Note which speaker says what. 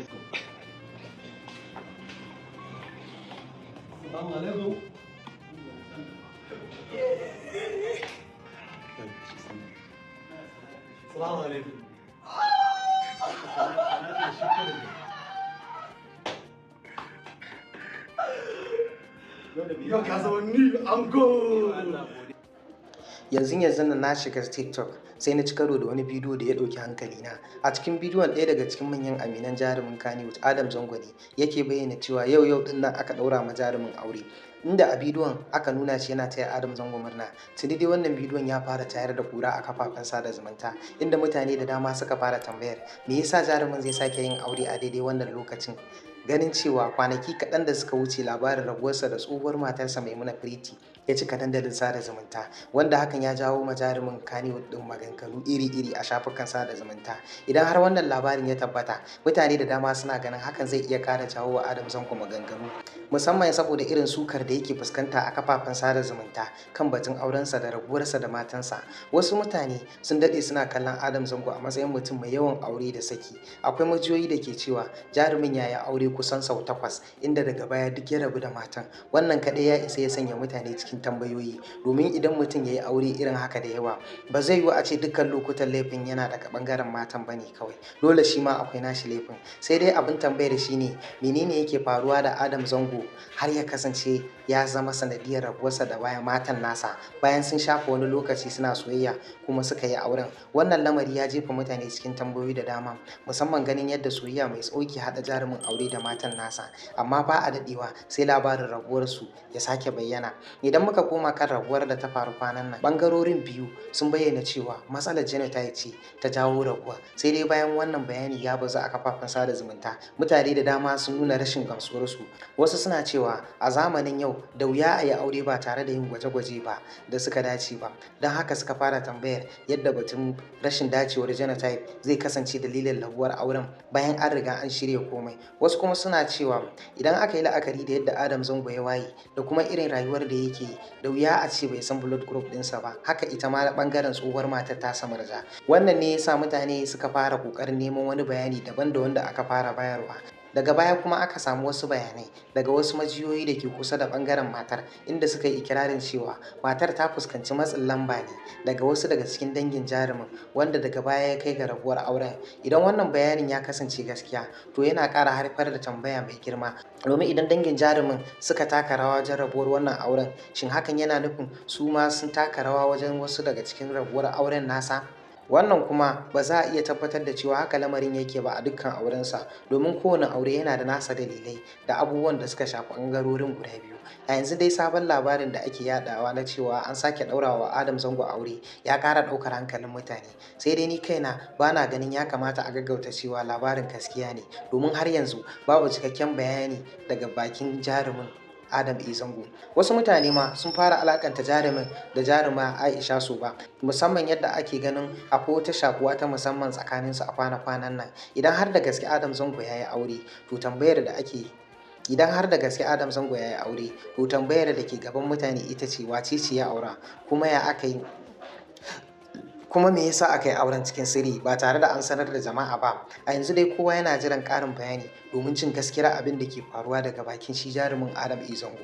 Speaker 1: Let's go.
Speaker 2: Assalamu alaikum. Assalamu alaikum. Yau ka zama ni ango.
Speaker 3: Yanzu nan na shiga TikTok sai na ci karo da wani bidiyo da ya ɗauki hankalina. A cikin bidiyon, ɗaya daga cikin manyan aminan jarumin Kannywood, Adam Zango, ne yake bayyana cewa yau yau ɗin nan aka ɗaura ma jarumin aure. Inda a bidiyon aka nuna shi yana taya Adam Zango murna. Tuni dai wannan bidiyon ya fara tayar da kura a kafafen sada zumunta, inda mutane da dama suka fara tambayar me yasa jarumin zai sake yin aure a daidai wannan lokacin, ganin cewa kwanaki kaɗan da suka wuce labarin rabuwarsa da tsohuwar matarsa Maimuna Pretty ya cika dandalin sada zumunta, wanda hakan ya jawo ma jarumin Kannywood ɗin maganganu iri-iri a shafukan sada zumunta. Idan har wannan labarin ya tabbata, mutane da dama suna ganin hakan zai iya ƙara jawo wa Adam Zango maganganu, musamman saboda irin sukar da yake fuskanta a kafafen sada zumunta kan batun aurensa da rabuwarsa da matansa. Wasu mutane sun daɗe suna kallon Adam Zango a matsayin mutum mai yawan aure da saki. Akwai majiyoyi da ke cewa jarumin ya yi aure kusan sau 8, inda daga baya duk ya rabu da matan. Wannan kaɗai ya isa ya sanya mutane cikin tambayoyi, domin idan mutum ya yi aure irin haka da yawa, ba zai yiwu a ce dukkan lokutan laifin yana daga ɓangaren matan ba ne kawai, dole shi ma akwai nashi laifin. Sai dai abin tambayar shi ne, menene yake faruwa da Adam Zango har ya kasance ya zama sanadiyar rabuwarsa da bayan matan nasa, bayan sun shafa wani lokaci suna soyayya kuma suka yi auren? Wannan lamari ya jefa mutane cikin tambayoyi da dama, musamman ganin yadda soyayya mai tsawo ke haɗa jarumin aure da matan nasa, amma ba a daɗewa sai labarin rabuwarsu ya sake bayyana. Idan muka koma kan rabuwar da ta faru kwanan nan, ɓangarorin biyu sun bayyana cewa matsalar genotype ce ta jawo rabuwa. Sai dai bayan wannan bayani ya bazu a kafafen sada zumunta, mutane da dama sun nuna rashin gamsuwarsu. Wasu suna cewa a zamanin yau da wuya a yi aure ba tare da yin gwaje-gwaje ba da suka dace ba, don haka suka fara tambayar yadda batun rashin dacewar genotype zai kasance dalilin rabuwar auren bayan an riga an shirya komai. Wasu kuma suna cewa idan aka yi la'akari da yadda Adam Zango ya waye da kuma irin rayuwar da yake yi, da wuya a ce bai san blood group ɗinsa ba. Haka ita ma ɓangaren tsohuwar matar ta Murja. Wannan ne yasa mutane suka fara ƙoƙarin neman wani bayani daban da wanda aka fara bayarwa. Daga baya kuma aka samu wasu bayanai daga wasu majiyoyi da ke kusa da ɓangaren matar, inda suka yi ikirarin cewa matar ta fuskanci matsin lamba ne daga wasu daga cikin dangin jarumin, wanda daga baya ya kai ga rabuwar auren. Idan wannan bayanin ya kasance gaskiya, to yana ƙara haifar da tambaya mai girma, domin idan dangin jarumin suka taka rawa wajen rabuwar wannan auren, shin hakan yana nufin su ma sun taka rawa wajen wasu daga cikin rabuwar auren nasa? Wannan kuma ba za a iya tabbatar da cewa haka lamarin yake ba a dukkan aurensa, domin kowane aure yana da nasa dalilai da abubuwan da suka shafi ɓangarorin guda biyu. A yanzu dai sabon labarin da ake yaɗawa na cewa an sake ɗaurawa Adam Zango aure ya ƙara ɗaukar hankalin mutane. Sai dai ni kaina ba na ganin ya kamata a gaggauta cewa labarin gaskiya ne, domin har yanzu babu cikakken bayani daga bakin jarumin Adam A. Zango. Wasu mutane ma sun fara alakanta jarumin da jaruma Aisha Soba, musamman yadda ake ganin akwai wata shakuwa ta musamman tsakaninsu a kwana-kwanan nan. Idan har da gaske Adam Zango ya yi aure, to tambayar da ake Idan har da gaske Adam Zango ya yi aure, to tambayar da ke gaban mutane ita ce, wace ce ya aura, kuma ya aka yi, kuma me yasa aka yi auren cikin sirri ba tare da an sanar da jama'a ba? A yanzu dai kowa yana jiran ƙarin bayani domin jin gaskiyar abin da ke faruwa daga bakin shi jarumin Adam A. Zango.